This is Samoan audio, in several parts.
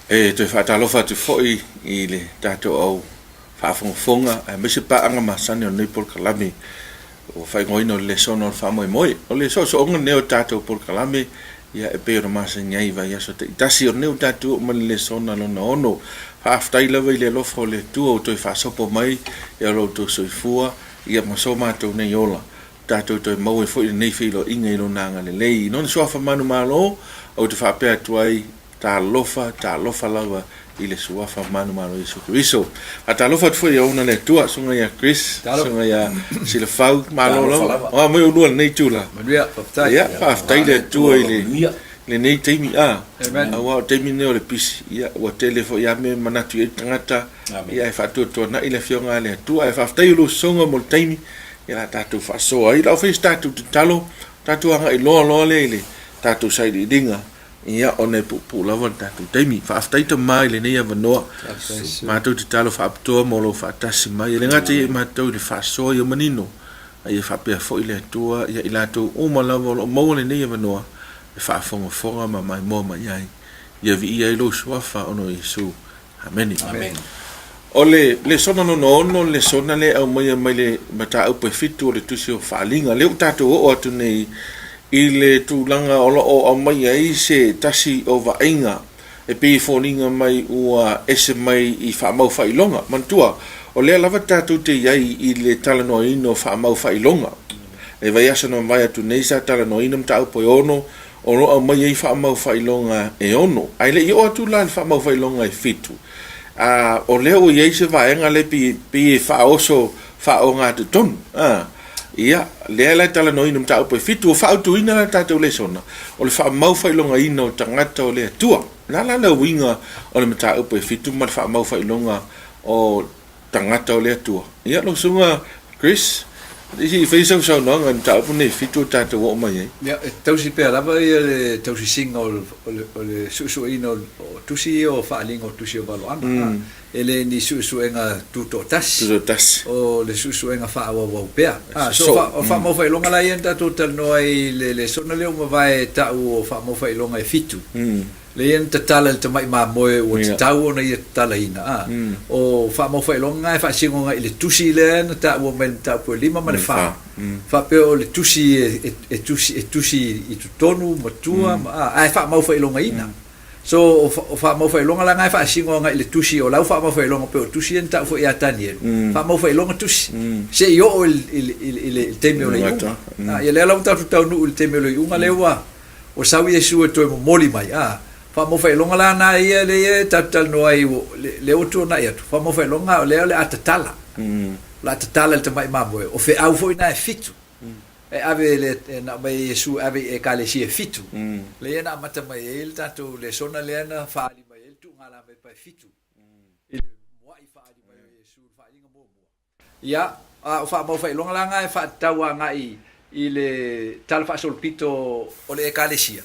E toe faatalofa atu foi i le tatou au faafogafoga aemaise paaga masani o lenei polokalame ua faaigoaina o le lesona o le faamoemoe. O le soosooga lenei o tatou polokalame ia e pei ona masani ai i vaiaso taitasi. O lenei ua tatou oo mai i le lesona lona ono. Faafetai lava i le alofa o le Atua ua toe faasopo mai ia lo outou soifua ia ma so matou nei ola. Tatou toe maua ai foi lenei feiloaiga i Lona agalelei. I Lona Suafa manumalo, ou te faapea atu ai, Talofa, talofa lava i le Suafa manumalo o Iesu Keriso. Faatalofa atu foi i auauna a le Atua, Susuga ia Chris, Susuga ia Silafau, malo lava. O a mai oulua i lenei itula. Manuia, faafetai. Ia, faafetai i le Atua i lenei taimi, a, aua o le taimi lenei o le pisi, ia, ua tele foi lava mea e manatu i ai le tagata, ia, ae faatuatuanai le Afioga a le Atua. Ae faafetai i lou sosoga mo le taimi, ia la tatou faasoa ai. Lau fai se tatou tatalo, tatou agai loa loa lea i le tatou sailiiliga, ia ona e puupuu lava le tatou taimi. Faafetai Tama i lenei avanoa. Matou tatalo faapitoa mo lou faatasi mai. E le gata ia i matou i le faasoa ia manino, a ia faapea foi le Atua ia i latou uma lava o lo o maua lenei avanoa e faafogafoga ma maimoa mai ai. Ia viia ai lou suafa ona o Iesu. Amene. Amene. O le lesona lona ono, le lesona lea e aumaia mai le mataupu e fitu o le Tusi o Faaaliga. Lea ua tatou oo atu nei i le tulaga o lo o aumaia ai se tasi o vaaiga e pei e foliga mai ua ese mai i faamau faailoga. Manatua, o lea lava tatou te i ai i le talanoaina o faamau faailoga. I le vaiaso na mavae atu nei sa talanoaina mataupu e ono O lo o aumai ai faamaufailoga e ono, ae le i oo atu la i le faamaufailoga e fitu, a, o lea ua i ai se vaega lea pei, pei e faaoso faaogatotonu, a, ia, lea la e talanoaina mataupu e fitu, ua faautuina la le tatou lesona, o le faamaufailogaina o tagata o le Atua. O le a la le uiga o le mataupu e fitu ma le faamaufailoga o tagata o le Atua. Ia, lau Susuga Chris, se i fai sau saunoaga i le mataupu lenei e fitu ua tatou oo mai ai. Ia, e tausi pea lava ia le tausisiga o le suesueina o tusi ia o faaaliga o tusi o valoaga. E le ni suesuega tutoatasi. Tutoatasi. O le suesuega faaauauau pea. So, o faamaufailoga la ia na tatou talanoa ai i le lesona lea ua mavae e tau o faamaufailoga e fitu. Lea ia na tatala i le tamai mamoe ua tatau ona ia tatalaina, a. O faamaufailoga na e faasino agai i le tusi lea na taua mai i le mataupu e lima ma le fa. Faapea o le tusi e tusi e tusi i totonu ma tua ma a, ae faamaufailogaina. So o faamaufailoga la na e faasino agai i le tusi o lau faamaufailoga pei o tusi ia na tau foi ia Tanielu, faamaufailoga tusi se i oo i le taimi o le iuga. Ia lea la ua tatou taunuu i le taimi o le iuga lea ua Ua sau Iesu e toe momoli mai, a, faamaufailoga la na ia lea e tatou talanoa ai lea ua tuanai atu, faamaufailoga o lea o le a tatala. O le a tatala i le tamai mamoe, o feau foi na e fitu e ave e le, na aumai e Iesu e ave i Ekalesia e fitu, lea na amata mai ai le tatou lesona lea na faaali mai ai le tuugalame e fitu i le muai faaali mai o Iesu i le faaaliga muamua. Ia, a o faamaufailoga la na e faatatau agai i le talafaasolopito o le Ekalesia,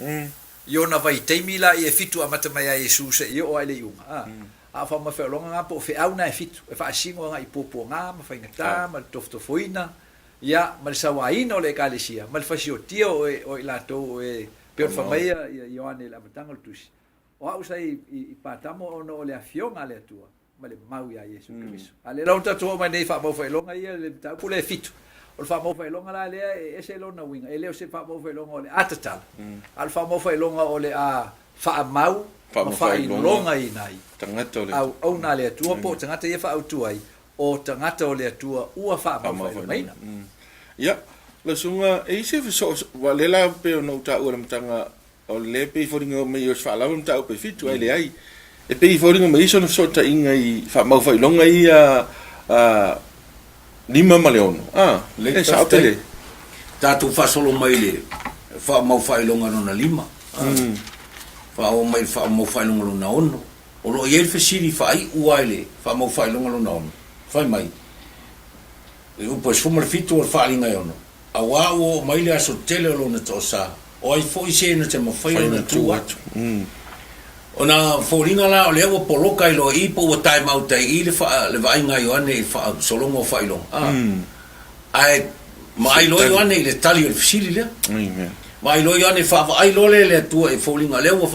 i ona vaitaimi la ia e fitu amata mai ia Iesu seia oo lava i le iuga, a, a o faamaufailoga na po o feau na e fitu e faasino agai i puapuaga ma faigata ma le tofotofoina, ia, ma le sauaina o le Ekalesia, ma le fasiotia o e, o i latou o e, pei ona fai mai ia Ioane i le amataga o le tusi, O au sa i, i Patamo ona o le Afioga a le Atua, ma le mau iā Iesu Keriso. A lea la ua tatou oo mai nei i faamaufailoga ia, le mataupu lea e fitu. O le faamaufailoga la lea e ese lona uiga, e le o se faamaufailoga o le a tatala, a o le faamaufailoga o le a faamau ma faailogaina ai auauna a le Atua po o tagata ia e faautu ai, o tagata o le Atua ua faamaufailogaina. Ia, lau susuga, e i ai se fesoosoo, aua o lea la pei ona ou taua i le amataga O lea e pei e foliga mai o se faalava mataupu e fitu, ae leai. E pei e foliga mai sona fesootaiga i faamaufailoga ia lima ma le ono. A, e sao tele. Tatou faasolo mai le faamaufailoga lona lima, faaoo mai le faamaufailoga lona ono. O lo o i ai le fesili faaiu lava i le faamaufailoga lona ono, fai mai, i upu e 17 o le faaaliga e ono, Aua ua oo mai le aso tele o lona toasa, o ai foi se na te mafai ona tu atu? O na foliga la o lea ua poloka ai loa i i po ua tae maota i i le le vaaiga a Ioane i le faasologa o faailoga, a, ae maai loa Ioane i le tali o le fesili lea. Maai loa Ioane, faavaai loa lea e le Atua i foliga lea ua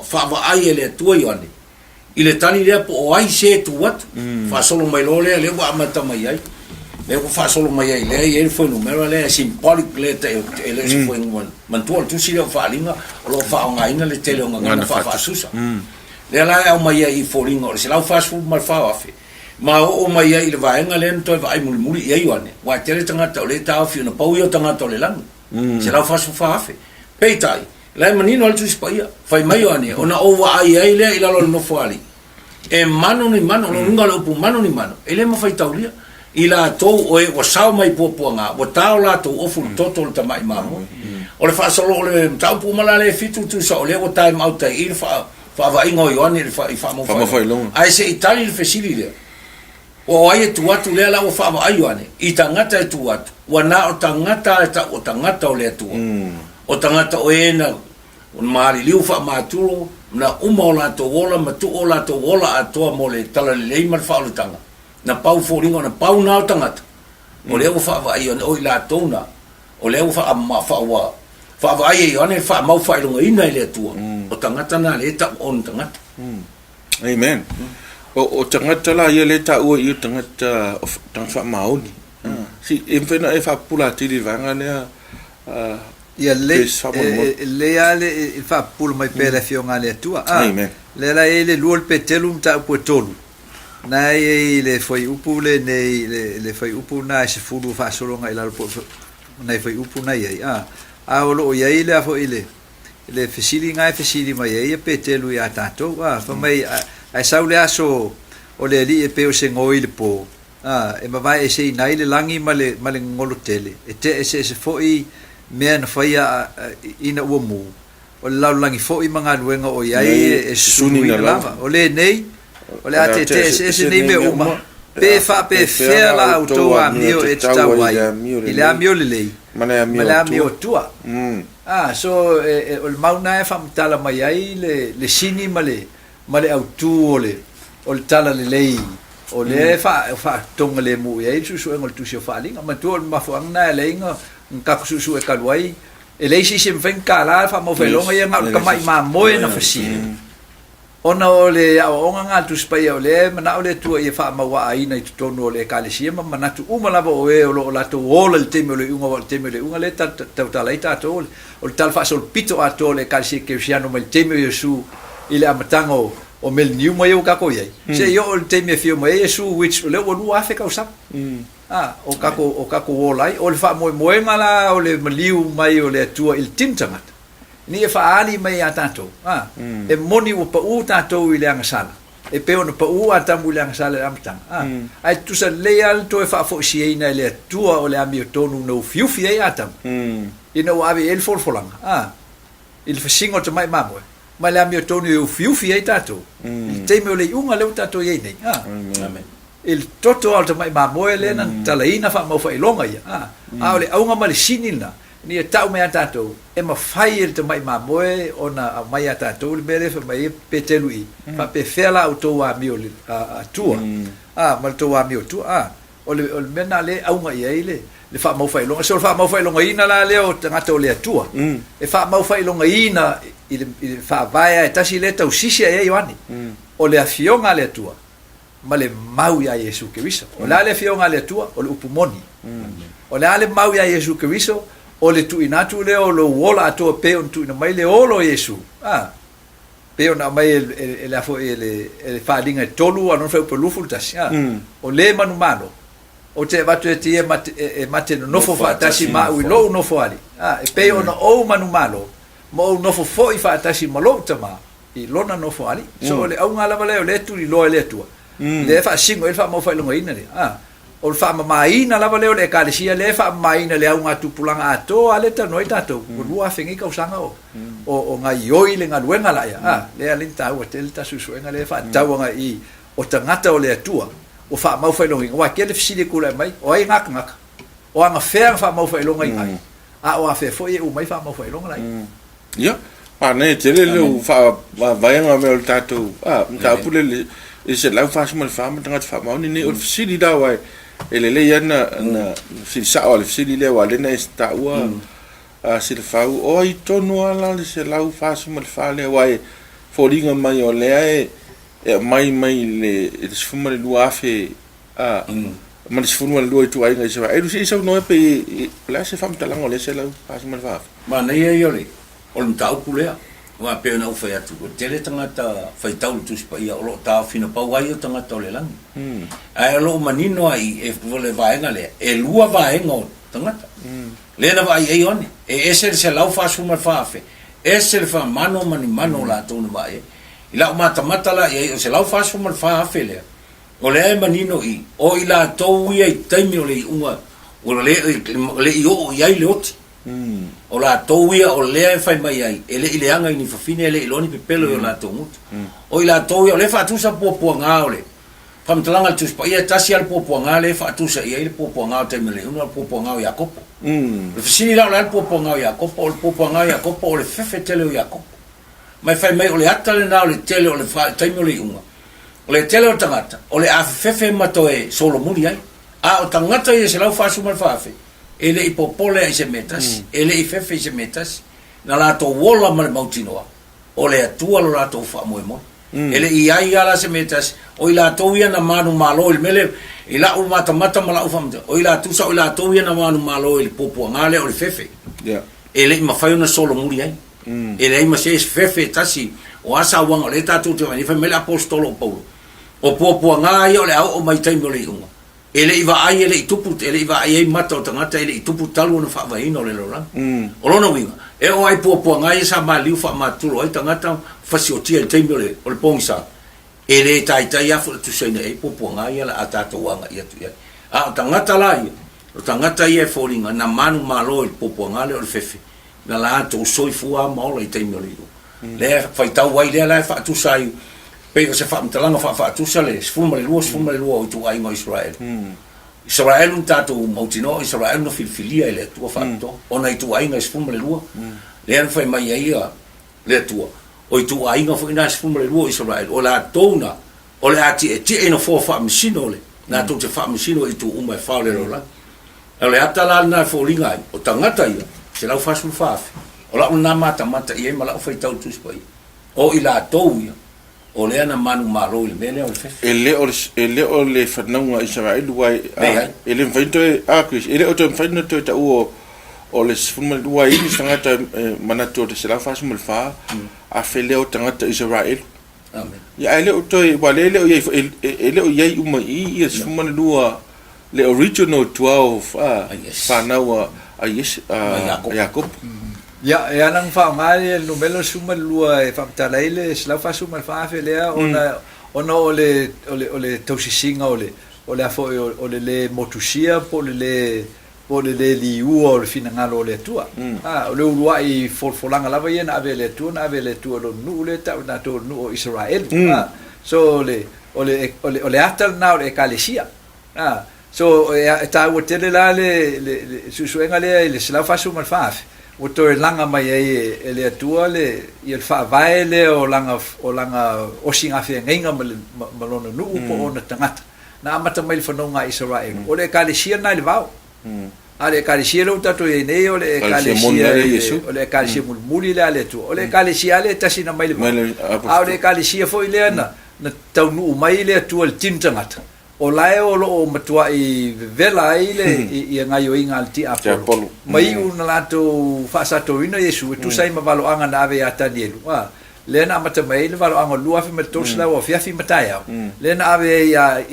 faavaai e le Atua Ioane. I le tali lea po o ai se e tu atu, faasolo mai loa lea, lea ua amata mai ai. Lea ua faasolo mai ai lea e i ai le fuainumera lea e symbolic lea e le o se fuainumera. Manatua o le tusi lea o Faaaliga o lo o faaaogaina le tele o gagana faafaasusa. Lea la e aumai ai i foliga o le 144,000 ma oo mai ai i le vaega lea na toe vaai mulimuli i ai Ioane, aua e tele tagata o lea e taofi ona pau ia o tagata o le lagi, 144,000. Peitai, la e manino lava le Tusi Paia, fai mai Ioane, ona ou vaai ai lea i lalo o le Nofoalii, e mano ni mano, o lona uiga o le upu mano ni mano, e le mafaitaulia i latou o e ua sao mai i puapuaga, ua ta o latou ofu i le toto o le tamai mamoe. O le faasolo o le mataupu uma la lea e fitu tusa o lea ua taemau tai i le faavaaiga o Ioane i le faamaufailoga. Ae se i tali le fesili lea, po o ai e tu atu lea la ua faavaai Ioane i tagata e tu atu, ua na o tagata e tau o tagata o le Atua, o tagata o e na maliliu faamaturo, na uma o latou ola ma tuu o latou ola atoa mo le talalelei ma le faaolataga, na pau foliga ona pau na o tagata, o lea ua faavaai Ioane, o i latou na, o lea ua ua faavaai e Ioane le faamau faailogaina e le Atua, o tagata na lea e tau o ona tagata. Amen. O tagata la ia lea e taua i i o tagata, o tagata faamaoni. Si, e mafai ona e faapupula atili i le vaega lea, Ia lelei, e lelei lava le faapupula mai pea e le Afioga a le Atua. Amen. Lea la e i ai le lua o le Peteru mataupu e tolu, na e i ai le fuaiupu lenei, le fuaiupu lena e sefulu faasologa i lalo po o nai fuaiupu na i ai, a, a o lo o i ai le a foi le, le fesili na e fesili mai ai ia Peteru ia tatou, a, fai mai, ae sau le aso o le Alii e pei o se gaoi i le po, a, e mavae eseina ai le lagi ma le, ma le gagolo tele, e tea eseese foi mea na faia ina ua mu, o le lalolagi foi ma galuega o i ai e susuluina lava. O lenei, o le a teetee eseese nei mea uma, pe faapefea la outou amio e tatau ai i le amio lelei ma le amio tua. Ah, so e, e, o le mau lena e faamatala mai ai le, le sini ma le, ma le autū o le, o le talalelei o lea e faa, faatogalemu i ai le suesuega o le Tusi o Faaaliga. Manatua o le mafuaaga lena e ala ai ona tatou suesue talu ai, e leai se isi e mafai ona tala le faamaufailoga ia na o le tamai mamoe na fasia. Ona o le aoaoga lena a le Tusi Paia o lea e manao le Atua ia faamauaaina i totonu o le Ekalesia ma manatu uma lava o e o lo o latou ola i le taimi o le iuga aua o le taimi o le iuga lea e tautala ai tatou o le tala faasolopito atoa o le Ekalesia Kerisiano mai le taimi o Iesu i le amataga o o meleniuma ia ua tatou i ai seia oo i le taimi e afio mai ai Iesu which o lea ua 2000 tausaga a o tatou o tatou ola ai. O le faamoemoega la o le maliu mai o le Atua i le tino tagata ina ia faaali mai ia tatou, a, e moni ua pau tatou i le agasala, e pei ona pau Atamu i le agasala i le amataga, a, ae tutusa lelei lava le toe faafoisiaina e le Atua o le amiotonu na ufiufi ai Atamu, ina ua ave i ai le folafolaga, a, i le fasiga o le tamai mamoe, ma le amiotonu e ufiufi ai tatou, i le taimi o le iuga lea ua tatou i ai nei, a. I le toto lava o le tamai mamoe lea na talaina faamaufailoga ia, a, a o le auga ma le sini lena, ina ia tau mai ia tatou, e mafai e le tamai mamoe ona aumai ia tatou le mea lea e fai mai ai Peteru i, faapefea la outou amio tua, a, ma le tou amio tua, a, o le, o le mea lena lea e auga i ai le, le faamaufailoga. So o le faamaufailogaina la lea o tagata o le Atua, e faamaufailogaina i le, i le faavae lava e tasi lea e tausisi ai Ioane, o le Afioga a le Atua, ma le mau iā Iesu Keriso. O le a le Afioga a le Atua? O le upu moni. O le a le mau iā Iesu Keriso? O le tuuina atu lea o lou ola atoa pei ona tuuina mai le ola o Iesu, a, pei ona aumai e, e, e le a foi e le, e le Faaaliga e tolu a lona fuaiupu e 21, a, o le manumalo, ou te avatu e te ia mate, e, e mate nonofo faatasi ma au i lou nofoalii, a, e pei ona ou manumalo, ma ou nofo foi faatasi ma lou Tama, i lona nofoalii. So o le auga lava lea o lea e tuliloa e le Atua, lea e faasino ai le faamaufailogaina lea, a, o le faamamaina lava lea o le Ekalesia, lea e faamamaina le augatupulaga atoa lea e talanoa ai tatou, ua 2000 nei tausaga o, o, o gaioi le galuega la ia, a, lea alai na taua tele le ta suesuega lea e faatatau agai i o tagata o le Atua ua faamaufailogaina. Aua e tele fesili e tulai mai, o ai na tagata? O anafea na faamaufailogaina ai? A o afea foi e uma ai faamaufailoga la ia? Ia, manaia tele le faavaega mea o le tatou mataupu lea i le 144 ma tagata faamaoni nei. O le fesili la aua e lelei lava na fesili sao lava i le fesili lea aua o lea na e taua Silafau, o ai tonu lava la le 144 lea aua e foliga mai o lea e. e aumai mai le 12,000 a, ma le 12 ituaiga Isaraelu. Se i saunoa pe o le a se faamatalaga o lea 144,000? Manaia ia o le o le mataupu lea, aua e pei ona ou fai atu, ua tele tagata faitau i le Tusi Paia o lo o taofina pau ai o tagata o le lagi. Ae o lo o manino lava i i o le vaega lea, e lua vaega o tagata. Lea na vaai ai Ioane, e ese le 144,000, ese le faamano ma ni mano o latou na vaai ai. I lau matamata la i ai, o le 144,000 lea, o lea e manino i i, o i latou ia i taimi o le iuga ua le i oo i ai le oti. O latou ia o lea e fai mai ai, e le i leaga i ni fafine, e le i iloa ni pepelo i o latou gutu. O i latou ia, o lea e faatusa puapuaga o le faamatalaga a le Tusi Paia, e tasi lava le puapuaga lea e faatusa i ai le puapuaga o le taimi o le iuga, o le puapuaga o Iakopo. O le fesili la o le a le puapuaga o Iakopo? O le puapuaga o Iakopo o le fefe tele o Iakopo. Ma e fai mai o le ata lena o le tele o le taimi o le iuga, o le tele o tagata o le a fefefe ma toe solomuli ai. A o tagata ia e 144,000, e le i popole i se mea tasi, e le i fefe i se mea tasi, na latou ola ma le mautinoa, o le Atua lo latou faamoemoe. E le i ai lava la se mea tasi, o i latou ia na manumalo i le mea lea, i la'u matamata ma la'u faamatalaga, o i la, tusa o i latou ia na manumalo i le puapuaga lea o le fefe, e le i mafai ona solomuli ai. E leai ma se isi fefe e tasi, o a sauaga o lea tatou te vaai nei, fai mai le Aposetolo o Paulo, o puapuaga ia o le a oo mai i taimi o le iuga, E le i vaai, e le i tupu, e le i vaai ai mata o tagata, e le i tupu talu ona faavaeina o le lalolagi. O lona uiga, e oo lava i puapuaga ia sa maliliu faamatutulo ai tagata fasiotia i le taimi o le, o le pogisa, e le taitai lava foi tusaina i ai puapuaga ia la a tatou agai atu i ai. A o tagata la ia, o tagata ia e foliga na manumalo i le puapuaga lea o le fefe, na latou soifua ma ola i taimi o le iuga. Lea e faitau ai lea la e faatusa ai pei o se faamatalaga faafaatusa le 12, 12 o ituaiga o Isaraelu. Isaraelu na tatou mautinoa o Isaraelu na filifilia e le Atua faapitoa ona ituaiga e 12, lea na fai mai ai le Atua, o ituaiga foi na e 12 o Isaraelu, o latou na o le a tietie i nofoa faamasino o le latou te faamasino i itu uma e fa o le lalolagi. O le ata la lena e foliga ai, o tagata ia, 144,000. O lau lena matamata i ai ma lau faitau i le Tusi Paia, o i latou ia, o lea na manumalo i le mea lea o le fefe. E le o le, e le o le fanauga a Isaraelu aua e, a, e le mafai ona toe, a Chris, e le o toe mafai ona toe taua o le 12 i se tagata e manatu o le 144,000 lea o tagata Isaraelu. Amen. Ia, ae le o toe, aua o lea e le o i ai foi, e le o i ai uma i i ia le 12, le original 12 a, fanau a, a Iesu, a Iakopo. Ia, e ala ona faaaoga le numera 12 e faamatala ai le 144,000 lea ona, ona o le, o le, o le tausisiga o le, o le a foi, o le lē motusia po o le lē po o le lē liua o le finagalo o le Atua. A, o le uluai folafolaga lava ia na ave e le Atua, na ave e le Atua i Lona nuu lea e tau e tatou o le nuu o Isaraelu. A, so o le, o le, o le, o le ata lena o le Ekalesia. A, so e, e taua tele la le, le, le suesuega lea i le 144,000, ua toe laga mai ai e, e le Atua le, ia le faavae lea o lana, o lana osigafeagaiga ma, le, ma, ma lona nuu po o ona tagata. Na amata mai le fanauga a Isaraelu. O le Ekalesia lena i le vao. A o le Ekalesia lea ua tatou i ai nei, o le Ekalesia i le, o le Ekalesia mulimuli lea a le Atua. O le Ekalesia lava lea e tasi na mai le vao. A o le Ekalesia foi lea na, na taunuu mai le Atua i le tino tagata, o la e o lo o matuai vevela ai le, ia gaioiga a le tiapolo, ma iu na latou faasatoina Iesu e tusa ai ma valoaga na ave ia Tanielu. A. lea na amata mai ai le valoaga o le 2300 afiafi ma taeao, lea na ave ai ia,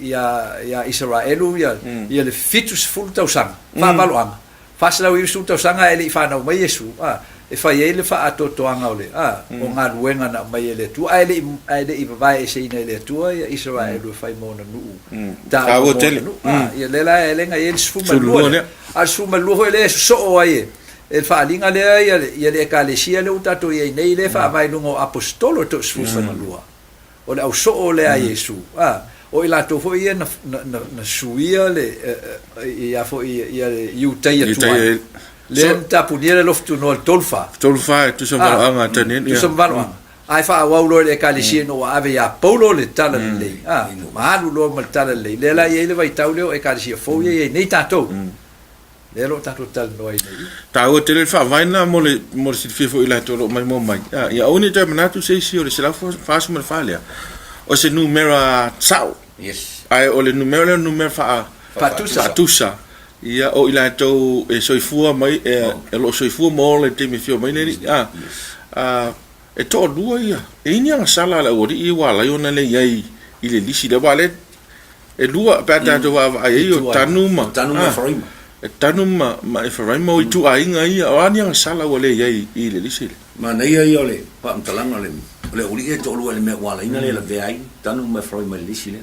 ia, ia Isaraelu ia, ia le 70 tausaga, faavaloaga, 490 tausaga ae le i fanau mai Iesu, a, e fai ai le faaatoatoaga o le, a, o galuega na aumai e le Atua, ae le i, ae le i vavae eseina e le Atua ia Isaraelu e fai ma ona nuu, taua ma ona nuu, a, ia lea la e ala ai ona i ai le 12 lea. A o le 12 foi lea e sosoo ai e, E le faaaliga lea ia, ia le Ekalesia lea ua tatou i ai nei, lea e faavae i luga o Aposetolo e toasefulu O le ausoo lea a Iesu, a, o i latou foi ia na, na, na, na suia le, ia foi, ia le Iutaia tuai. Lea na tapunia le alofa tunoa i le 34. 34 e tusa ma valoaga a Tanielu. Tusa ma valoaga. Ae faaauau loa i le Ekalesia ina ua ave ia Paulo le tala lelei, a, ma alu loa ma le tala lelei. Lea la e i ai le vaitau lea o Ekalesia fou ia e i ai nei tatou. Lea o lo o tatou talanoa ai nei. Taua tele le faavae lena mo le, mo le silafia foi i latou o lo o maimoa mai. Ia, ia aua ne i toe manatu se isi o le 144 lea. o se numera sa'o. Yes. Ae o le numera lea o le numera faa, Faatusa. faatusa. Ia, o i latou e soifua mai, e, o lo o soifua ma ola i le taimi e afio mai le Alii. A, a, e toalua ia. E i ai ni agasala a le aualii ia ua ala ai ona le i ai i le lisi lea, aua o lea e lua pe a tatou vaavaai ai o Tanu ma, Tanu ma Eferaima. E Tanu ma, ma Eferaima o ituaiga ia, o a ni agasala ua le i ai i le lisi lea? Manaia ia o le faamatalaga o le o le aualii e toalua i le mea ua alaina lea e lavea ai Tanu ma Eferaima i le lisi lea.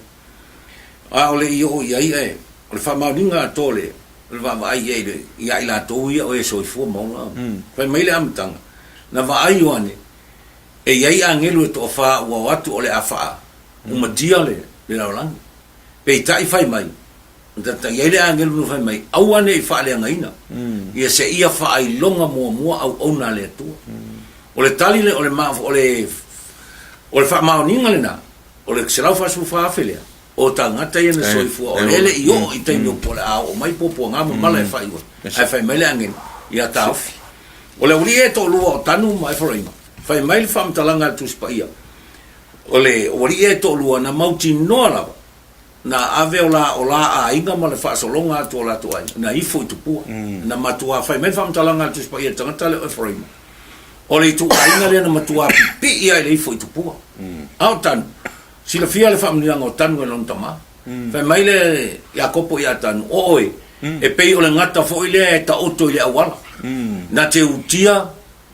A o le i oo i ai ae o le faamaoniga atoa o le o le vaavaai i ai i le ia i latou ia o e soifua ma ola. Fai mai le amataga, na vaai Ioane, e i ai agelu e toafa ua o atu o le a faa umatia le le lalolagi. Peitai fai mai, na tata'i ai le agelu na fai mai, Aua ne i faaleagaina ia seia faailoga muamua auauna a le Atua. O le tali le o le o le o le faamaoniga lena, O le 144,000 lea o tagata ia na soifua, o lea e le i oo i taimi o po o le a oo mai puapuaga ma mala e faaiu ai. Ae fai mai le agelu, Ia taofi. O le aualii ia e toalua o Tanu ma Eferaima, fai mai le faamatalaga a le Tusi Paia, o le aualii ia e toalua na mautinoa lava na ave o la, o la aiga ma le faasologa atu o latou aiga, na ifo i tupua. Na matua fai mai le faamatalaga a le Tusi Paia i le tagata lea o Eferaima, O le ituaiga lea na matua pipii ai le ifo i tupua. A o Tanu, silafia le faamanuiaga o Tanu e lona tama. Fai mai le Iakopo ia Tanu, O oe, e pei o le gata foi lea e taoto i le auala. Na te utia,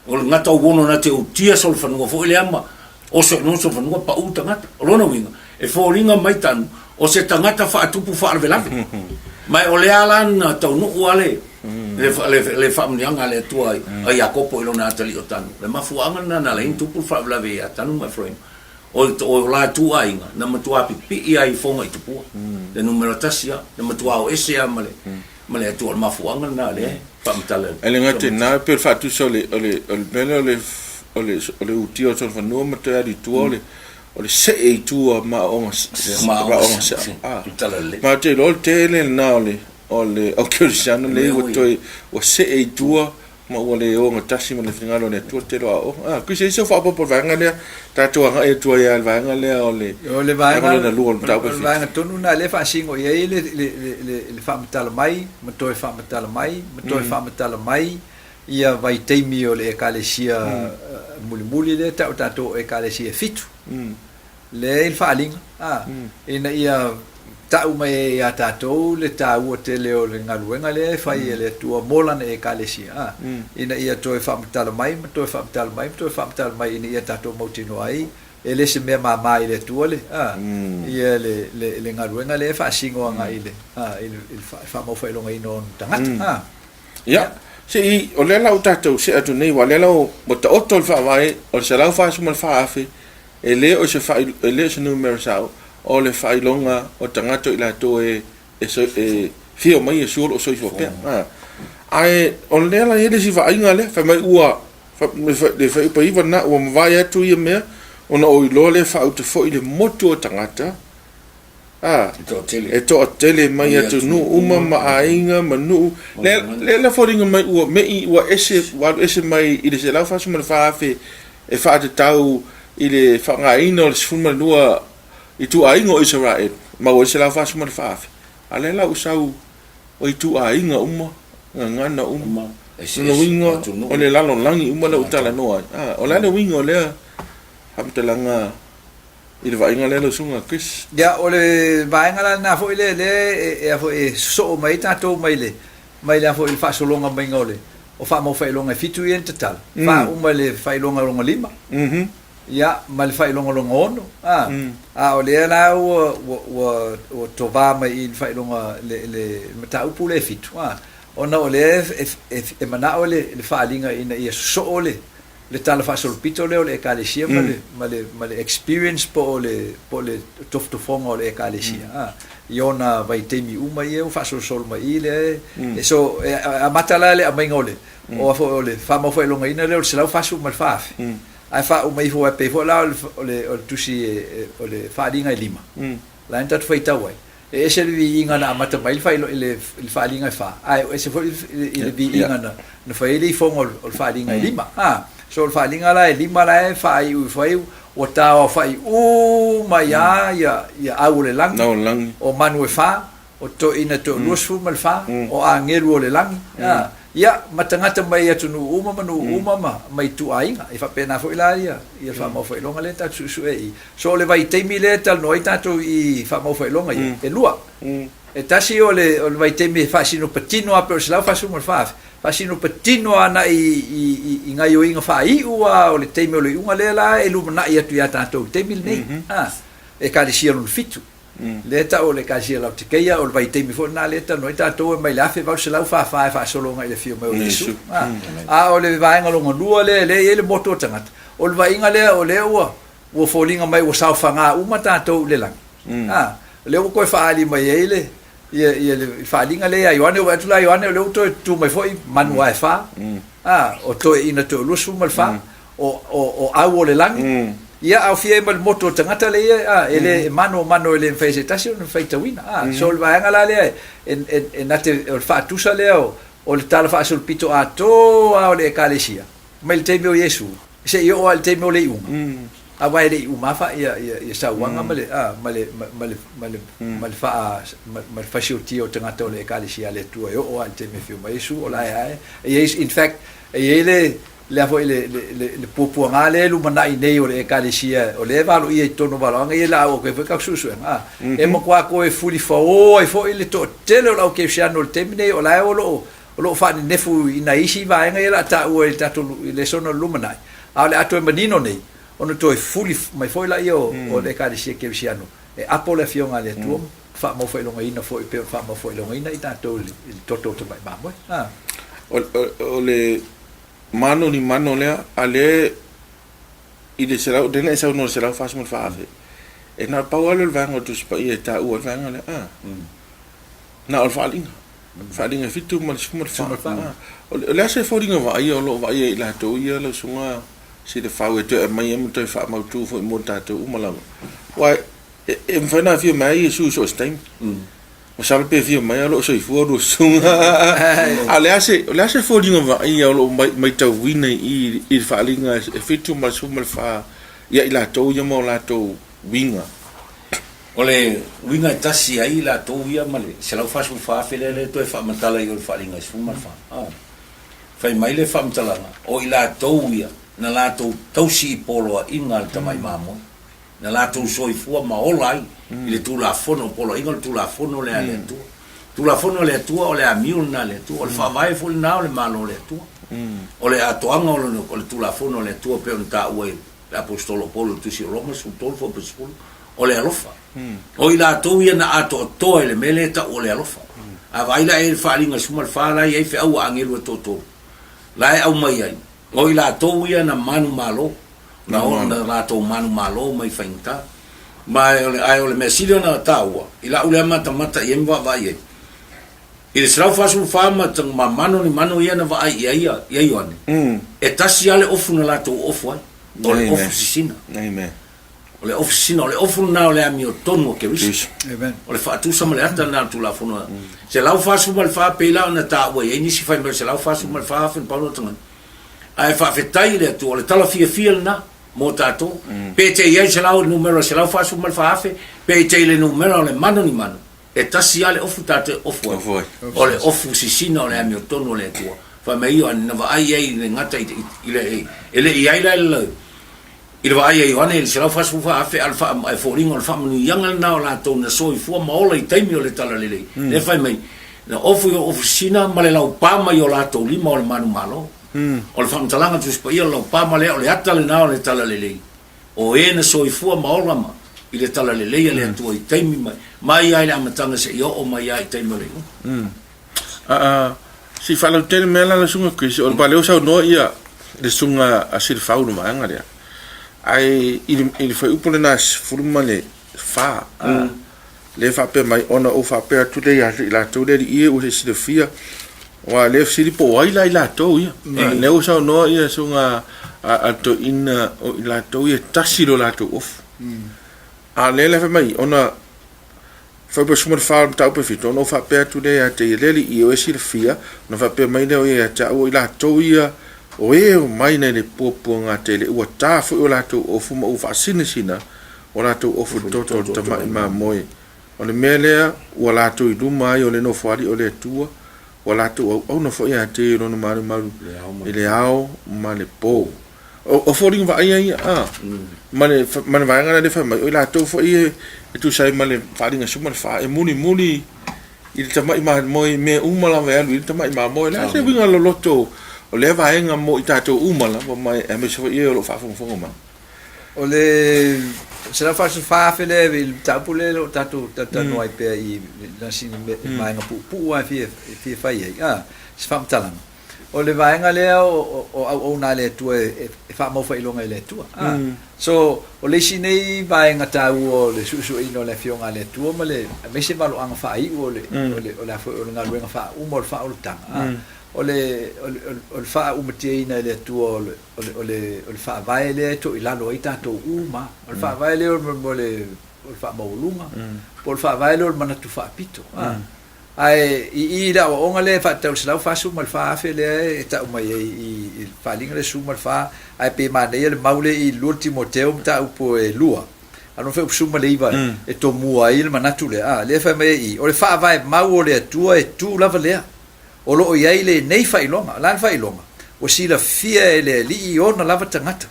o le gata uono na te utia solofanua foi lea ma oso i luga solofanua pau tagata. O lona uiga, e foliga mai Tanu, o se tagata faatupu faalavelave. Ma o lea la na taunuu a le le faamanuiaga a le Atua a Iakopo i lona atalii o Tanu. O le mafuaaga lena na ala ai ona tupu le faalavelave ia Tanu ma Eferaima. O o la ituaiga na matua pipii ai i foga i tupua. Le numera tasi lava, na matua o ese lava ma le ma le Atua. O le mafuaaga lena lea e faamatala E le gata i lena, e pei o le faatusa o le o le o le mea lea o le o le o le utia o sona fanua ma toe alu i tua o le o le see i tua ma aoga ma aoga Ma ou te iloa o le tele lena o le o le aukerisiano lenei ua toe ua see i tua ma ua le ogatasi ma le finagalo o le Atua le tele o aoaoga. Ah, Chris, e i ai sau faaopoopo i le vaega lea, tatou agai atu ai lava i le vaega lea o le O le vaega lona lua o le mataupu e fitu. O le vaega tonu lena lea e faasino i ai le, le, le, le, le faamatala mai ma toe faamatala mai ma toe faamatala mai ia vaitaimi o le Ekalesia mulimuli lea e tau e tatou o Ekalesia e fitu. Lea i le faaaliga, a, ina ia tau mai ai ia tatou le taua tele o le galuega lea e fai e le Atua mo Lana Ekalesia, a, ina ia toe faamatala mai ma toe faamatala mai ma toe faamatala mai ina ia tatou mautinoa ai e le se mea mama i le Atua le, a, ia le, le, le galuega lea e faasino agai i le, a, i le, i le faamaufailogaina o ona tagata, a. Ia, se i, o lea la ua tatou see atu nei, aua o lea la ua taoto le faavae o le 144,000 E le o se faai, e le o se numera sao, o le faailoga o tagata o i latou e, e, e fia mai Iesu o lo o soifua pea. A. Ae o lea la e i ai le isi vaaiga lea, fai mai ua, le fuaiupu 9 lena, ua mavae atu ia mea, ona ou iloa lea e faaute foi le motu o tagata, a, e toatele mai atunuu uma ma aiga ma nuu. Lea, lea la foliga mai ua mei, ua ese, ua alu ese mai i le 144,000 e faatatau i le faaaogaina o le 12 ituaiga o Isaraelu, maua ai le 144,000. A o lea la ua sau o ituaiga uma, gagana uma, lona uiga o le lalolagi uma lea ua talanoa ai. A, o le a le uiga o lea faamatalaga i le vaaiga lea lau Susuga Chris? Ia, o le vaega la lena foi lea, lea e, e, a foi, e sosoo mai ai tatou mai le, mai le a foi le faasologa maiga o le o faamaufailoga e fitu ia na tatala, faauma i le faailoga lona lima, ia, ma le faailoga lona ono, a, a o lea la ua, ua, ua, ua tovā mai i le faailoga, le, le mataupu lea e fitu, a, ona o lea e, e, e manao le, le faaaliga ina ia sosoo le, le tala faasolopito lea o le Ekalesia ma le, ma le, ma le experience po o le, po o le tofotofoga o le Ekalesia, a, i ona vaitaimi uma ia ua faasolosolo mai i lea e, so, e amata la le aumaiga o le, o a foi o le faamaufailogaina lea o le 144,000, ae faauma ifo ai pei foi la o le, o le, o le tusi e, o le faaaliga e lima, la e na tatou faitau ai. E ese le viiga na amata mai ai le, le, le faaaliga e fa, ae ese foi i le viiga na, na fai ai le ifoga o le faaaliga e lima. A, so o le faaaliga la e lima la e faaiu ifo ai, Ua taaoafa'i uma ai lava ia, ia au o le lagi, o manu e fa, o toeaiina e 24, o agelu o le lagi, a, ia, ma tagata mai atunuu uma ma nuu uma ma, ma ituaiga. E faapena foi la ia, ia le faamaufailoga lea tatou te suesue i i. So o le vaitaimi lea e talanoa ai tatou i faamaufailoga ia, e lua. E tasi o le, o le vaitaimi e faasino patino lava pei o le 144,000, faasino patino lava agai i, i, i gaioiga faaiu lava o le taimi o le iuga lea la e lumanai atu ia tatou i le taimi lenei, a, Ekalesia lona fitu. Lea e tau o le Ekalesia Laotikeia, o le vaitaimi foi lena lea e talanoa ai tatou e mai le 1844 e faasolo agai i le afio mai o Iesu. A, a o le vaega lona lua lea, lea e i ai le motu o tagata, o le vaaiga lea o lea ua, ua foliga mai ua saofaga uma tatou i le lagi. A, o lea ua toe faaali mai ai le, ia, ia le faaaliga lea ia Ioane, ua vaai atu la Ioane o lea ua toe tu mai foi manu lava e fa, a, o toeaiina toa-24, o, o, o au o le lagi, ia aofia ai ma le motu o le tagata lea ia, a, e le, e manomano e le mafai e se tasi ona faitauina. A, so o le vaega la lea e, e, e na te, o le faatusa lea o, o le tala faasolopito atoa lava o le Ekalesia, mai le taimi o Iesu, seia oo lava i le taimi o le iuga, aua e le i uma lava ia, ia, ia sauaga ma le, a, ma le, ma le, ma le, ma le faa, ma, ma le fasiotia o tagata o le Ekalesia a le Atua e oo lava i le taimi e afio mai Iesu, o la e lava e i ai, in fact, e i ai le, le a foi le, le, le, le puapuaga lea e lumanai nei o le Ekalesia, o lea e valoia i totonu o valoaga ia, la au atu ai foi tatou suesuega, a, e matua toe fulifaõ ai foi le toatele o le au kerisiano i le taimi nei, o la e o lo o o lo o faanenefu i nai isi vaega ia o le a taua i le tatou lesona o le lumanai, a o le a toe manino nei, ona toe fuli mai foi laia o le Ekalesia Kerisiano e apo le Afioga a le Atua ma faamaufailogaina foi e pei ona faamaufailogaina i tatou i le toto o le tamai mamoe. A. O le manonimano lea, a lea i le selau, lea na e saunoa i le 144,000, e na o le pau lava lea o le vaega o le Tusi Paia e taua ai le vaega lea. A. Na o le faaaliga. Faaaliga e 7 ma le 14. O le a se foliga vaaia o lo o vaaia e i latou ia lau susuga Silafau e toe aumai ai ma toe faamautu foi mo tatou uma lava? Aua e mafai ona afio mai lava Iesu i so o se taimi. Masalo pe afio mai a o lo o soifua lua susuga. A o le a se, o le a se foliga vaaia o lo o matauina i i i le faaaliga e 7 ma le 14 ia i latou ia ma o latou uiga? O le uiga e tasi ai i latou ia ma le 144,000 lea lea toe faamatala i o le faaaliga e 14. A. Fai mai le faamatalaga, o i latou ia na latou tausi i poloaiga a le tamai mamoe, na latou soifua ma ola ai i le Tulafono, o poloaiga o le Tulafono lea a le Atua. Tulafono a le Atua o le amio lena a le Atua, o le faavae foi lena o le Malo o le Atua. O le atoaga o le Tulafono a le Atua pei ona taua i le Aposetolo o Paulo i le Tusi o Roma 13 fuaiupu 10, o le alofa. O i latou ia na atoatoa i le mea lea e tau o le alofa. A vaai la i ai i le faaaliga 14 la e i ai feau a agelu e toatolu, la e aumai ai, o i latou ia na manumalo, na o na latou manumalo mai faigata. Ma o le, ae o le mea sili ona taua, i la'u lea matamata i ai ma vaavaai i ai, I le 144 ma ma mano ni mano ia na vaai i ai ia ia Ioane, e tasi lava le ofu na latou ofu ai, o le ofu sisina. Amen. O le ofu sisina, o le ofu lena o le amiotonu o Keriso. Amen. O le faatusa ma le ata lena o le Tulafono. 144 pei la ona taua i ai nisi fai mai o le 144,000 na pau lea o tagata. Ae faafetai i le Atua, o le tala fiafia lena mo tatou. Pe te i ai le numera o le 144,000, pe te i le numera o le mano ni mano, E tasi lava le ofu tatou e ofu ai, o le ofu sisina o le amiotonu o le Atua. Fai mai Ioane, na vaai ai le gata i le, e le i ai la i le vaai a Ioane i le 144,000, a o le faa, e foliga o le faamanuiaga lena o latou na soifua ma ola i taimi o le Talalelei. Lea fai mai, na ofu i ofu sisina ma le laupa mai o latou lima o le manumalo. O le faamatalaga Tusi Paia o le laupa ma lea o le ata lena o le Talalelei. O e na soifua ma ola ma i le talalelei a le Atua i taimi mai, mai lava i le amataga seia oo mai lava i taimi o le iuga. A, se i faalautele mai la le Susuga Chris, o le lea ua saunoa ia le Susuga a Silafau i le vaega lea, ae i le, i le fuaiupu lena 14, lea e faapea mai, ona ou faapea atu lea ia i latou le alii e ua se silafia, aua o lea e fesili po o ai la i latou ia. O lea ua saunoa ia susuga a toeaina o i latou ia e tasi lo latou ofu. A o lea la fai mai, ona fai po 14 o le mataupu e 7, ona ou faapea atu lea ia te ia, le alii e ua e silafia, ona faapea mai lea o ia ia te au, o i latou ia O e omai nai le puapuagatele, ua ta foi o latou ofu ma ua faasinasina o latou ofu i le toto o le tamai mamoe. O le mea lea ua latou i luma ai o le Nofoalii o le Atua, ua latou auauna foi ia te ia i Lona malumalu i le ao ma le po. O foliga vaaia ia, a, ma le, ma le vaega lea fai mai, o i latou foi e, e tusa ai ma le faaaliga 14, e mulimuli i le tamai mamoe i mea uma lava e alu i ai le tamai mamoe. O le a se uiga loloto o lea vaega mo i tatou uma lava, ma aemaise foi e o lo o faafogafoga mai? O le 144,000 lea i le mataupu lea o lo o tatou talatalanoa ai pea i sina vaega puupuu lava e fia fai ai se faamatalaga. O le vaega lea o auauna a le Atua e faamaufailoga i le Atua. So, o le isi nei vaega taua o le suesueina o le Afioga a le Atua ma le aemaise valoaga faaiu o le o le a foi o le galuega faauma o le faaolataga, o le o le faaumatiaina e le Atua o le o le, o le, o le faavae lea e toilalo ai tatou uma. O le faavae lea o le, o le, o le faamaualuga, po o le faavae lea o le manatu faapito. Ae i i i le aoaoga lea e faatatau i le 144,000 lea e tau mai ai i, i le faaaliga lea 14, ae pei e manaia le mau lea i 2 Timoteo mataupu e 2, a no fuaiupu 19 e tomua ai le manatu lea. A, lea e fai mai ai i i, o le faavae mau o le Atua e tu lava lea. O lo o i ai lenei faailoga. O le a le faailoga? Ua silafia e le Alii ona lava tagata.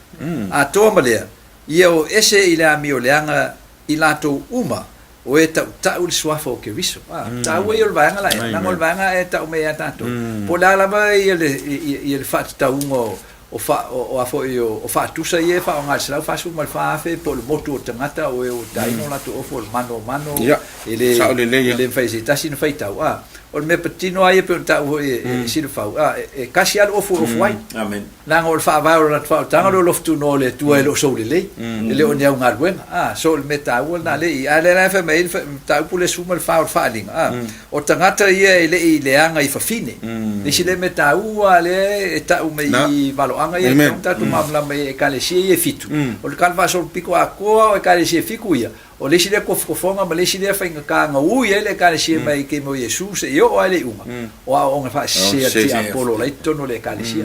Atoa ma lea, ia o ese i le amioleaga i latou uma o e tautau le suafa o Keriso. A, taua ia o le vaega la ea, leaga o le vaega ea e tau mai ia tatou. Po o le a lava ia le, ia le faatatauga o, o, fa, o, o a foi o, o faatusa ia e faaaoga i le 144,000 po o le motu o tagata o e ua taina o latou ofo o le mano o mano, e le, e le mafai e se tasi ona faitau. A, o le mea patino lava ia pei ona taua foi e, e Silafau, a, e, e kasi lava le ofu e ofu ai. Amen. Leaga o le faavae o le latou faaolataga lea o lofu tunoa o le Atua e le o sou lelei, e le o ni au galuega. A, so o le mea taua lena lea i i. A lea la e fai mai ai le mataupu lea 14 o le faaaliga, a, O tagata ia e le i leaga i fafine. Le isi lea mea taua lea e tau mai i valoaga ia e tatau ona tatou malamalama i Ekalesia ia e fitu. O le Kalafaasolopito atoa o Ekalesia e fitu ia, o le isi lea tofotofoga ma le isi lea faigata na ui ai le Ekalesia mai i taimi o Iesu seia oo lava i le iuga, o aoaoga faasese a le tiapolo la i totonu o le Ekalesia.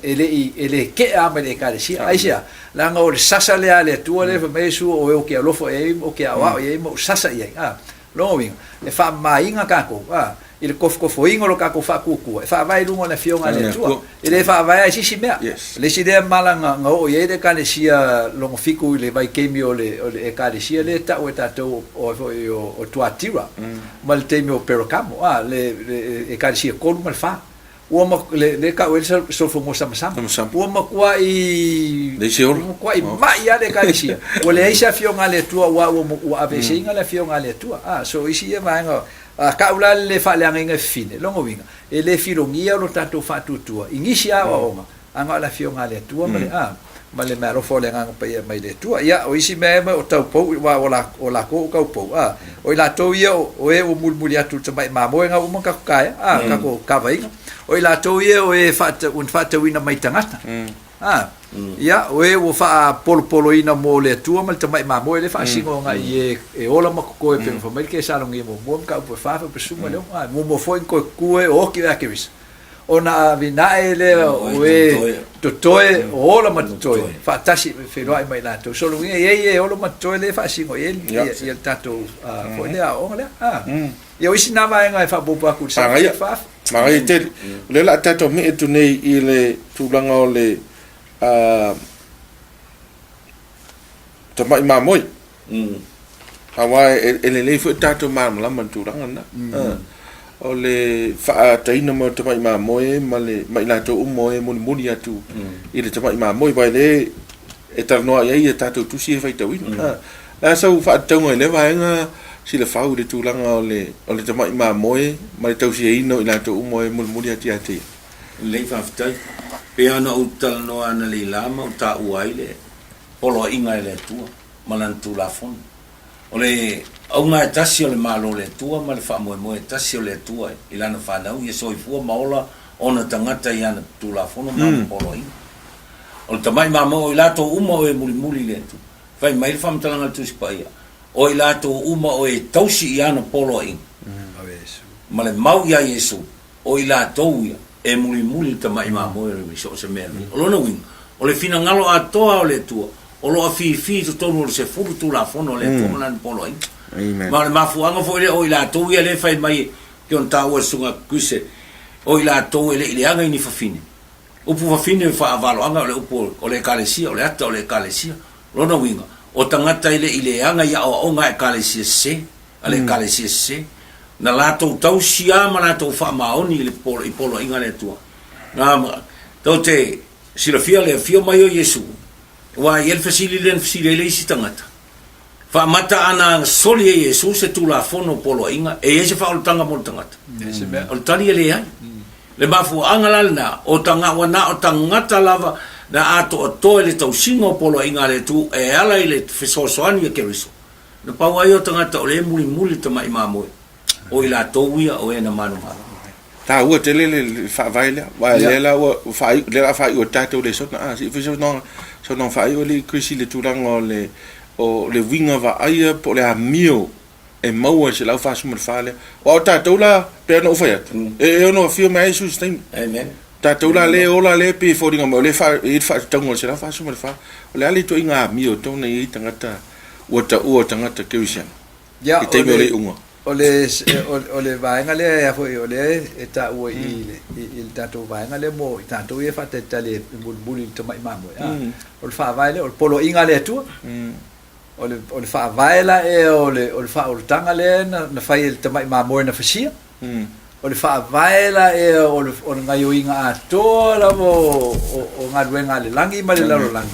E le i, e le tea lava mai le Ekalesia. Aisea? Leaga o le sasa lea a le Atua lea fai mai Iesu o e ou te alofa i ai, ou te aoao i ai ma ou sasa i ai. Lona uiga, e faamamaina tatou, a, i le tofotofoina o lo tatou faatuatua, e faavae i luga o le Afioga a le Atua. E le faavae lava i se isi mea. O le isi lea mala na, na oo i ai le Ekalesia lona fitu i le vaitaimi o le, o le Ekalesia lea e tau e tatou o, o, o, o Tuatira, ma le taimi o Perakamo, a, le, le Ekalesia 3 ma le 4. Ua ma, le, le tau ai le solofanua samasama. Samasama. Ua matuai, Leai se ola. ua matuai mai lava le Ekalesia. Ua leai se Afioga a le Atua aua ua, ua aveeseina le Afioga a le Atua. A, so isi ia vaega, a, tau la le le faaleagaina e fafine, lona uiga, e le filogia lo tatou faatuatua i nisi aoaoga, a na o le Afioga a le Atua ma le, a, ma le meaalofa o le Agaga Paia mai le Atua. Ia, o isi mea o taupou, aua o, la, o latou o taupou, a, o i latou ia o, o e ua mulimuli atu i le tamai mamoe na ua uma ona tatou taea, a, tatou kavaina, o i latou ia o e faata, ua faatauina mai tagata, a, ia, o e ua faapolopoloina mo le Atua ma le tamai mamoe lea e faasino agai i e, e ola ma totoe pei ona fai mai le Kesalonia muamua, mataupu e fa, fuaiupu 16, a, muamua foi ona toe tutu e o oti oe a Keriso. Ona avinae lea o e totoe, o ola ma totoe, faatasi e feiloai ma i latou. So, lona uiga, e i ai e ola ma totoe lea e faasino i ai le tatou foi lea aoaoga lea. Ia, o isi na vaega e faaopoopo atu i le Manaia, manaia tele. O lea o le a tatou me'e atu nei i le tulaga o le tamai mamoe. Aua e lelei foi tatou malamalama i le tulaga lena. O le faataina mai o le tamai mamoe ma le ma i latou uma o e mulimuli atu i le tamai mamoe, aua o lea e talanoa i ai a tatou tusi e faitauina. O le a sau faatatauga i lea vaega Silafau i le tulaga o le o le tamai mamoe ma le tausiaina o i latou uma o e mulimuli atu ia te ia? Lelei faafetai. Pei ona ou talanoa analeila ma ou taua ai le poloaiga e le Atua ma Lana Tulafono. O le auga e tasi o le Malo o le Atua ma le faamoemoe e tasi o le Atua i Lana fanau ia soifua ma ola ona tagata i Ana Tulafono ma Ana poloaiga. O le tamai mamoe o i latou uma o e mulimuli i le Atua. Fai mai le faamatalaga a le Tusi Paia, O i latou uma o e tausi i Ana poloaiga ma le mau iā Iesu, o i latou ia. E mulimuli le tamai mamoe o le so o se mea lelei. O lona uiga, o le finagalo atoa o le Atua, o lo o afifi i totonu o le sefulu Tulafono a le Atua ma Lana poloaiga. Ma o le mafuaaga foi lea o i latou ia lea e fai mai e pei ona taua e le Susuga Kuise, o i latou e le i leaga i ni fafine. Upu fafine faavaloaga o le upu o le Ekalesia, o le ata o le Ekalesia. O lona uiga, o tagata e le i leaga i aoaoga a Ekalesia sese, a le Ekalesia sese, na latou tausi lava ma latou faamaoni i le i poloaiga a le Atua. Na, tou te silafia le afio mai o Iesu, aua e i ai le fesili lea na fesili ai le isi tagata, Faamata ana soli e Iesu se tulafono o poloaiga, e i ai se faaolataga mo le tagata? O le tali e leai. Le mafuaaga la lena, o taga, ua na o tagata lava na atoatoa i le tausiga o poloaiga a le Atua e ala i le fesoasoani a Keriso. Na pau ai o tagata o lea e mulimuli le tamai mamoe, o i latou ia o e na manumanu. Taua tele le faavae lea, aua lea la ua faaiu, lea la faaiu e tatou lesona. A, se i fai saunoaga, saunoaga faaiu alii Chris i le tulaga o le, o le uiga vaaia po o le amio e maua i le 144 lea. Aua o tatou la, pei ona ou fai atu, e ono afio mai ai Iesu i se taimi. Amen. Tatou la lea e ola lea e pei e foliga mai o lea e faa, e i ai le faatatauga o le 144. O le a le ituaiga amio e tatau ona i ai tagata ua taua o tagata kerisiano i taimi o le iuga? O le, o le vaega lea a foi o lea e taua i i le, i le tatou vaega lea mo i tatou ia e faatalitali e mulimuli i le tamai mamoe, a, o le faavae lea, o le poloaiga a le Atua. O le, o le faavae la ea o le, o le faaolataga lea na, na fai e le tamai mamoe na fasia. O le faavae la ea o le, o le gaioiga atoa lava o, o, o galuega a le lagi ma le lalolagi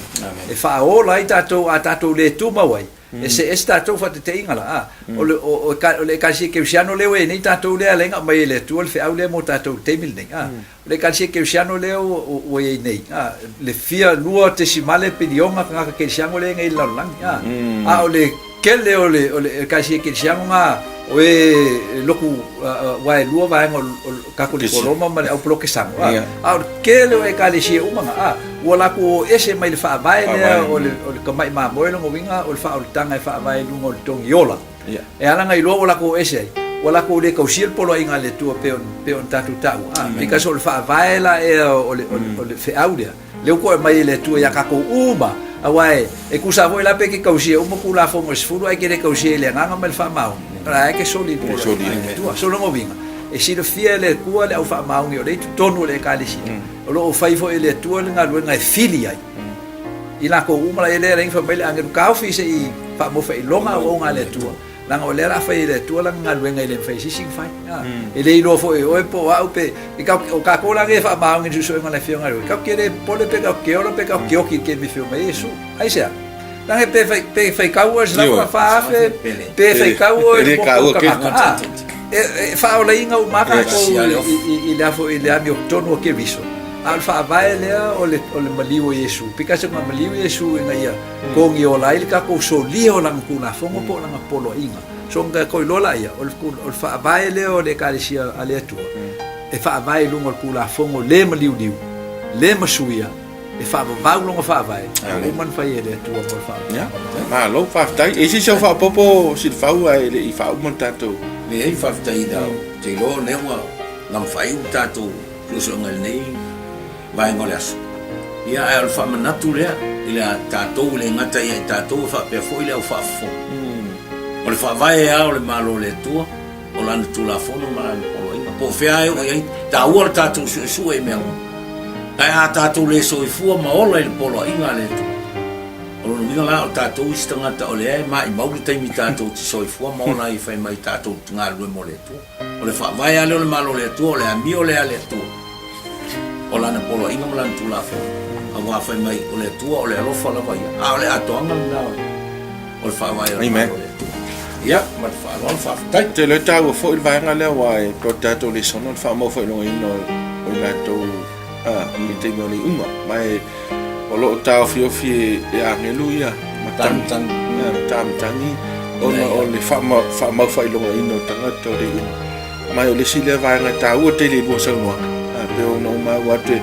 e faaola ai tatou a tatou le tumau ai. Eseese tatou faateteiga la, a. O le, o, o le Ekalesia Kerisiano lea ua i ai nei tatou lea e ala ai ona aumai e le Atua le feau lea mo tatou i le taimi lenei, a. O le Ekalesia Kerisiano lea ua, ua i ai nei, a, le fia lua tesimale piliona tagata kerisiano lea e i ai nei i le lalolagi, a. A o le tele o le, o le Ekalesia Kerisiano na, o e loku, aua e lua vaega o le Katoliko Roma ma le au Polokesano, a. A o le tele o Ekalesia uma na, a, ua latou o ese mai le faavae lea o le, o le tamai mamoe lona uiga o le faaolataga e faavae i luga o le togi ola. E ala ona iloa ua latou o ese ai, ua latou le tausia le poloaiga a le Atua pei ona, pei ona tatou taua, a, because o le faavae la ea o le, o le, o le feau lea, lea ua toe aumai e le Atua ia tatou uma, aua e, e tusa foi la pe e te tausia uma Tulafono e sefulu ae e te le tausia i le agaga ma le faamaoni, o la e te soli i le poloaiga a le Atua. So lona uiga, e silafia e le Atua le au faamaoni o lea e i totonu o le Ekalesia. O lo o fai foi e le Atua le galuega e fili ai i latou uma la, lea e fai mai le agelu taofi se i faamaufailoga auauna a le Atua, leaga o lea o le a fai e le Atua lana galuega e le mafai e se isi ona fai. E le iloa foi e oe po o au pe, o tatou la nei e faamaoni i le suesuega a le Afioga i le Alii, tatou te le popole pe tatou te ola pe tatou te oti i le taimi e afio mai ai Iesu. Aisea? Leaga pe fai, pe faitau oe i le 104,000, pe faitau oe i le motu o le tagata, e faaolaina uma lava tatou i le a foi, i le amiotonu a Keriso. A o le faavae lea o le, o le maliu o Iesu, because na maliu Iesu ina ia togi ola ai le tatou solia o Lana Tulafono po o Lana poloaiga. So ona tatou iloa laia, o le, o le faavae lea o le Ekalesia a le Atua, e faavae i luga o le Tulafono le maliuliu, le masuia, e faavavau lona faavae, ua uma ona fai e le Atua mo le faavae. Ia, malo, faafetai. E i ai se isi au faaopoopo Silafau ae le i faauma le tatou. Leai, faafetai ina ou te iloa o lea ua gamafaaiu le tatou suesuega i lenei vaega o le aso. Ia, ae o le faamanatu lea i le tatou, e le gata ia i tatou, e faapea foi le au faafofoga. O le faavae lava o le Malo o le Atua, o Lana Tulafono ma Lana poloaiga. Po o fea e oo i ai, taua le tatou suesue i mea uma. Ae a tatou le soifua ma ola i le poloaiga a le Atua, o lona uiga la o tatou isi tagata o lea e maimau le taimi tatou te soifua ma ola ai fai mai tatou te galulue mo le Atua. O le faavae lava lea o le Malo o le Atua, o le amio lea a le Atua o Lana poloaiga ma Lana Tulafono. Aua fai mai o le Atua o le alofa lava ia, a o le atoaga lena o le o le faavae o le Malo o le Atua. Ia, ma le faaaloalo, faafetai. Ou te iloa e taua foi le vaega lea aua e pei o le tatou lesona o le faamaufailogaina o i latou i le taimi o le iuga. Ma e o lo o taofiofi e agelu ia matagi, matagi ona o le faamaufailogaina o tagata o le iuga. Ma e o le isi lea vaega e taua tele i lua saunoaga. E pei ona ou maua atu e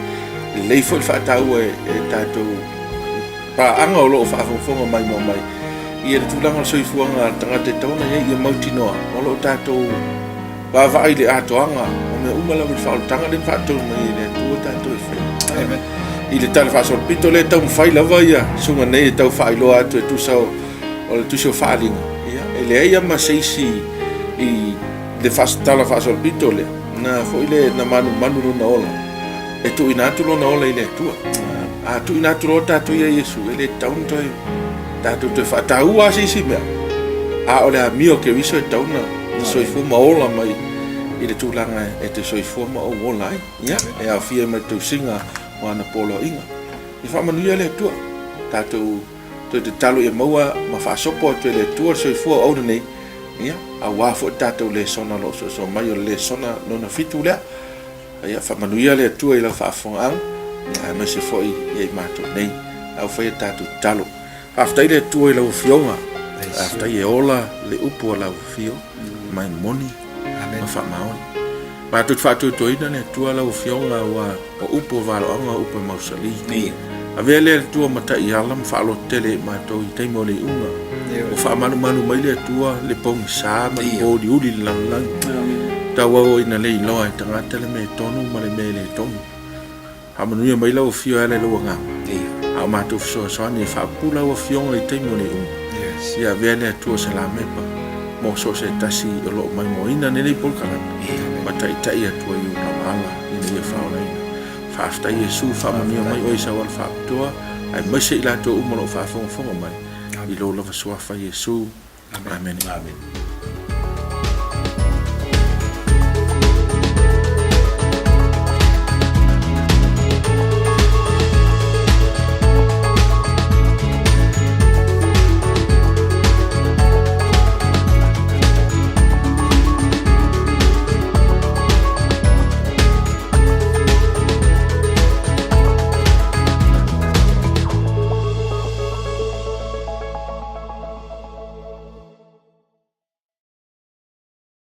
lelei foi le faataua e tatou paaga o lo o faafogafoga maimoa mai ia le tulaga o le soifuaga a le tagata e tatau ona i ai ia mautinoa o lo o tatou Vaavaai i le atoaga o mea uma lava i le faaolataga lea na faatonu mai e le Atua tatou e faia. Amen. I le tala faasolopito lea e taumafai lava ia susuga nei e tau faailoa atu e tusa o, o le tusi o faaaliga, ia, e leai lava ma se isi i le tala faasolopito lea, na foi le na manumanu lona ola, e tuuina atu lona ola i le Atua. A tuuina atu loa tatou ia Iesu, e le tatau ona toe tatou toe faataua lava se isi mea, a o le amio a Keriso e tatau ona soifua ma ola mai i le tulaga e te soifua ma ou ola ai. Ia, e aofia ai ma le tausiga o ana poloaiga. Ia faamanuia le Atua. Tatou toe tatalo ia maua ma faasopo atu e le Atua le soifua o auauna nei, ia, aua foi le tatou lesona o lo o soosoo mai, o le lesona lona fitu lea. Ia faamanuia le Atua i lau faafofogaaga, aemaise foi ia i matou nei. A ua fai a tatou tatalo. Faafetai le Atua i lau Afioga. Faafetai e ola le upu a lau Afio, ma e moni ma faamaoni. Matou te faatuatuaina le Atua lau Afioga, aua o upu o valoaga o upu e mausali. Avea lea le Atua ma taiala ma faalototele i matou i taimi o le iuga. Ua faamalumalu mai le Atua le pogisa ma le pouliuli i le lalolagi. Tauau ina le iloa e tagata le mea tonu ma le mea e le tonu. Faamanuia mai lau Afio e ala i lou Agaga, a o matou fesoasoani e faapupula lau Afioga i taimi o le iuga. Ia avea le Atua se lamepa mo so o se tasi o lo o maimoaina lenei polokalame ma taitai atu ai i ou lava ala ina ia faaolaina. Faafetai Iesu, faamanuia mai oe i sau ala faapitoa, aemaise i latou uma o lo o faafogafoga mai i lou lava suafa Iesu. Amene. Amene.